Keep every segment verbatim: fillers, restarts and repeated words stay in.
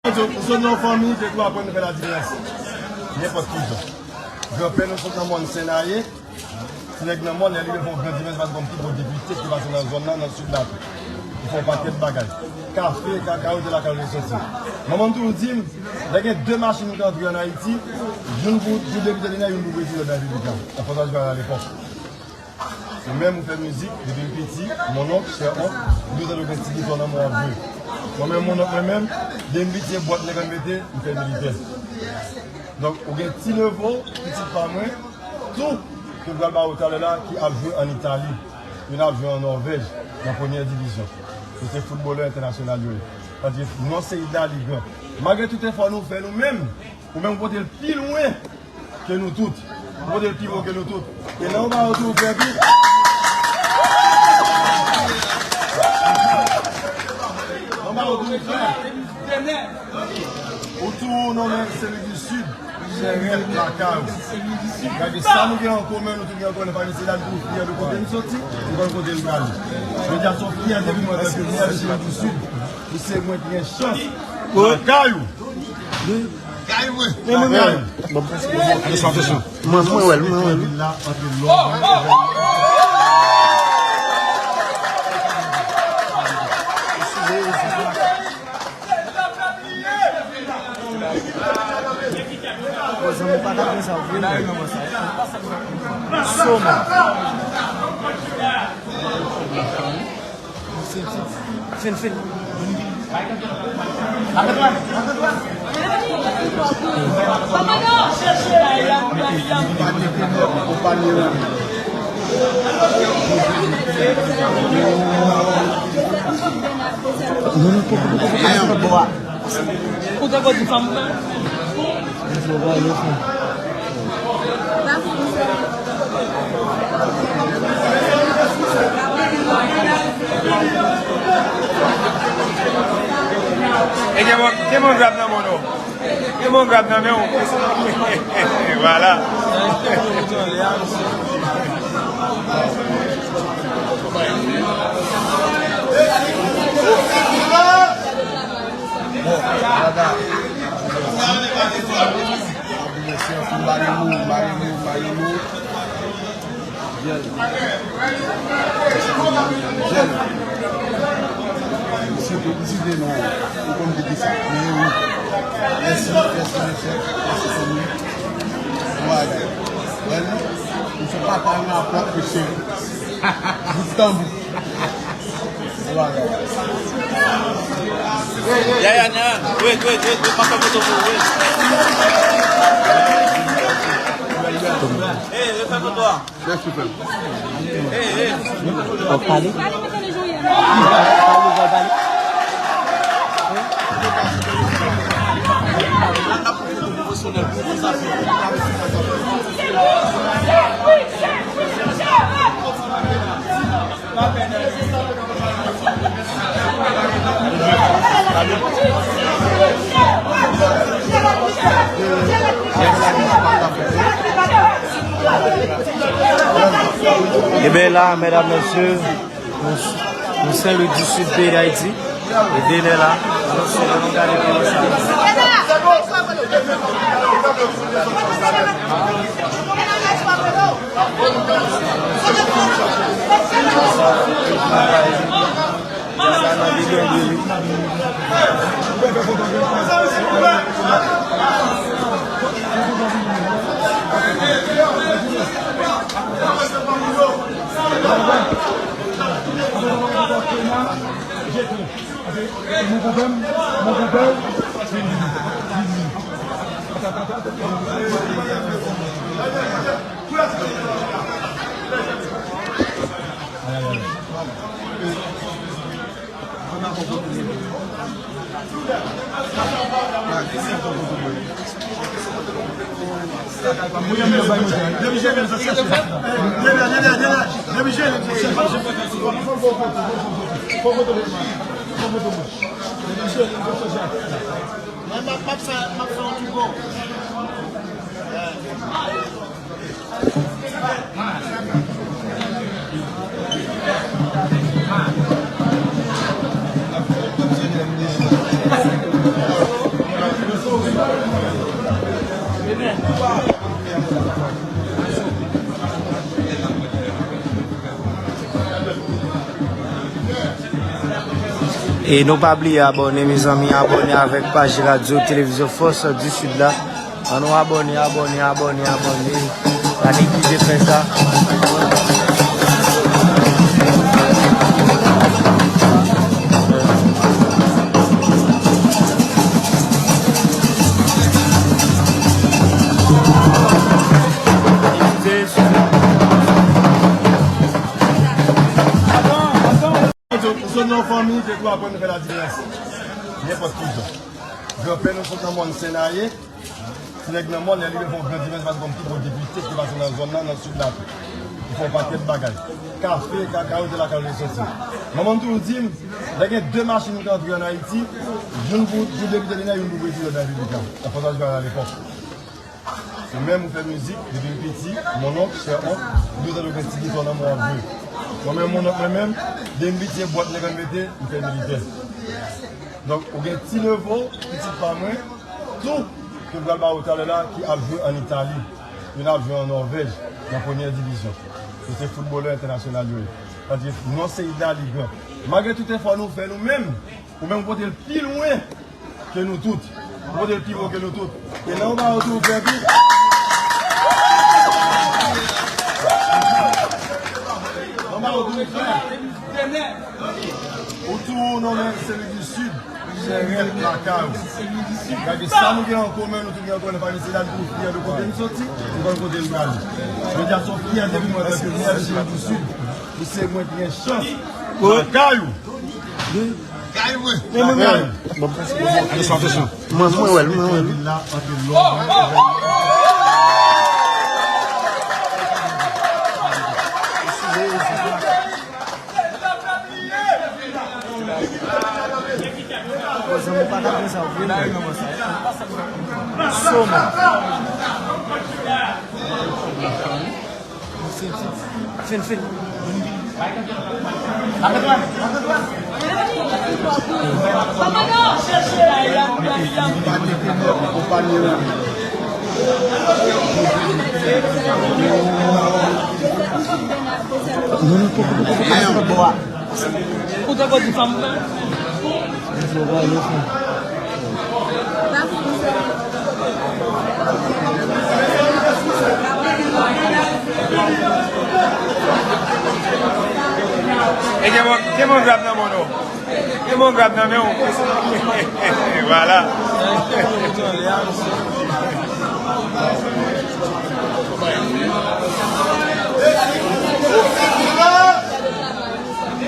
Nou sot nan yon fanmi ke tou aprann nou fè ladiferans. Nenpòt ki jan. Granpè nou sot nan mòn Sen Naye. Ti nèg nan mòn, lè li vle fè yon gran diferans, li pral jwenn pi gwo depite ki pase nan zòn nan, nan sid la tou. Li fè yon pakèt bagay. Kafe, kakao, se lakay yo soti. Manman m toujou di m, lè gen de machin ki antre ann Ayiti, youn pou, pou depite li nan, youn pou prezidan de repiblik la. Nan François Gibault alepòk. Ou menm ou fè mizik, depi m piti, mon onk, chè onk, douz an nou gen ti gitwa nan men w ap jwe. Mwen menm, mon onk mwen menm, depi m piti, se bwat nèg an mete, m fè militè. Donk, ou gen ti nevo, pitit pa mwen, tou, ke m pral ba ou talè la, ki ap jwe ann Itali, youn ap jwe an Nòvèj, nan premyè divizyon. E se foutbolè entènasyonal yo ye. Sa di, non se Idali gran. Malgre tout efò nou fè nou menm, ou menm ou pote l pi lwen ke nou tout. Ou pote l pi wo ke nou tout. E nan yon bagay ou tou ou fè pi. Nan yon bagay ou tou ou fè. Ou tou ou nonmen Sen Lwi di Sid. Chè rèv lakay ou. Gade sa nou gen an komen, nou tou gen an komen. Fami se la nou fyè de kote nou soti, nou konn kote nou prale. Jodi a se yon fyète pou mwen antanke mè Sen Lwi di Sid. Pou se mwen ki gen chans lakay ou. Lakay mwen. Lakay ou. Bon, attention, attention. Mwen, mwen wè l, mwen wè l. Vin la, antre lò. Zanmi pa ta konsa, vre. Soma. Fin, fin. Non, non, poko, poko, poko. Ou te konn fanm nan? E gen bon, gen bon grab nan men w. Gen bon grab nan men w. Vwala. Bon, gada. Mwen di mèsi anpil, Marimo, Marimo, Marimo. Jèl. Jèl. Misye piblisite non, ou konn ki di sa. Men wi. Mèsi, mèsi, mèsi, mèsi, fanmi. Bon bagay. Wè li, misye pa ta nan pwòp mesye. Bout tanbou. Yaya, nan, wait, wait, wait, wait, pa fè foto pou ou, wait. Hey, refè foto a. Hey, hey. W ap pale? Pale, w ap pale. Eben la, medam, mesye, nou, nou Sen Lwi di Sid, peyi Dayiti. E de lè la, nou sou, nou gade kòman sa. Mon konpè m, mon konpè. Mwen, m ap, m ap fè, m ap fè yon ti bon. E nou pa bliye abòne, mezanmi, abòne avèk paj Radyo Televizyon Fòs di Sid la. Ann nou abòne, abòne, abòne, abòne. Pa neglije fè sa. Ou sot nan yon fanmi, te tou aprann fè ladivès. Nenpòt ki jan. Granpè nou sot nan mòn Senaye. Ti nèg nan mòn, lè li vin fè yon gran divès, li pa t konn ki bon depite ki pase nan zòn nan, nan sid la tou. Li fè yon pakèt bagay. Kafe, kakao, se lakay yo te soti. Manman m toujou di m, lè gen de machin ki antre ann Ayiti, youn pou, pou depite minis, youn pou prezidan de la repiblik la, François Gibault à l'époque. Ou menm ou fè mizik, depi m piti, mon onk, chè onk, m toujou tande w gen ti gita nan men w ap jwe. Mwen menm, mon onk mwen menm, depi m piti, e bwat nèg an mete, m fè militè. Donk, ou gen ti nevo, pitit pa mwen, tou, ke m pral ba ou talè la, ki ap jwe ann Itali, youn ap jwe an Nòvèj, nan premyè divizyon. Yo se foutbolè entènasyonal yo ye. Sa di, non se Idali gran. Malgre tout efò nou fè nou menm, ou menm ou pote l pi lwen ke nou tout. Ou pote l pi wo ke nou tout. E nan yon ba yo tou fè pi. Nan ba yo tou fè. Ou tou nonmen Seli di Sid. Se rèv lakay ou. Gade sa nou gen an komen, nou tout gen an komen, pa gen se la nou fyè de kote nou soti, nou konn kote nou prale. Jodi a se yon fyète pou mwen antanke mè Seli di Sid, pou se mwen ki gen chans lakay ou. Lakay mwen. Mwen, mwen, mwen. Lakay ou. Mwen, mwen wè l, mwen wè l. Zanmi pa ka pran sa, ou vle. Soma. Fin, fin. Ou te konn di fanm mwen? E gen bon, gen bon grab nan men w non. Gen bon grab nan men w. Vwala.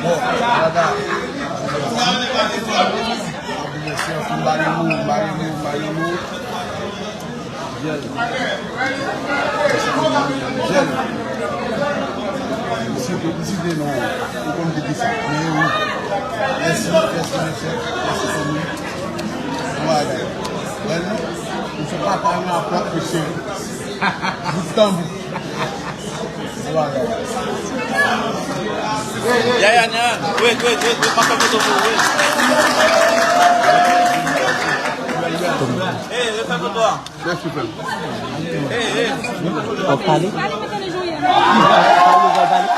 Bon, gada. Mèsi anpil, Marimo, Marimo. Jèl. Jèl. Misye, misye te non, ou konn ki di sa. Men wi. Mèsi, mèsi, mèsi. Mèsi, fanmi. Bon bagay. Wè nou, misye papa nan pwòp mesye. Bout tanbou. Yaya, nyan. Wait, wait, wait, wait. M ap fè foto pou ou, wait. Hey, refè foto a. Hey, hey. W ap pale? W ap pale, w ap pale?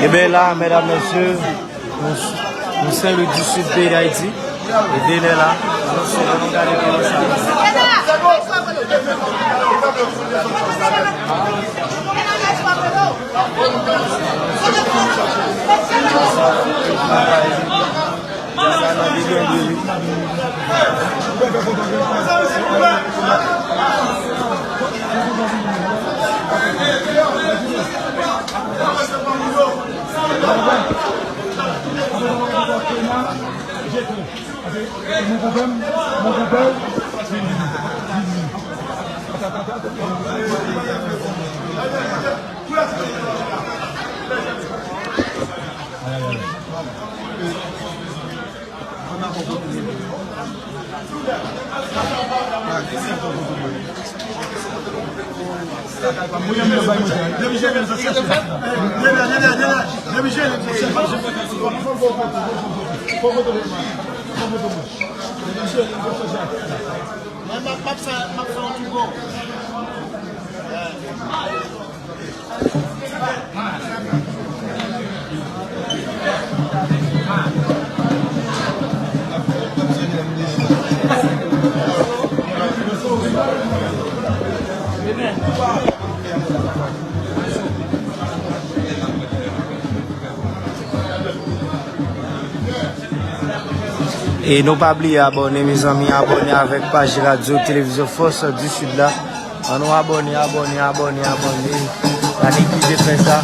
Ebyen la, medam, mesye, nou, nou Sen Lwi di Sid, peyi Dayiti. E de lè la, nou sou, nou gade kòman sa. Mwen, m ap, m ap fè, m ap fè yon ti go. E nou pa bliye abòne, mezanmi, abòne avèk paj Radyo Televizyon Fòs di Sid la. Ann nou abòne, abòne, abòne, abòne. Gade ki de fè sa.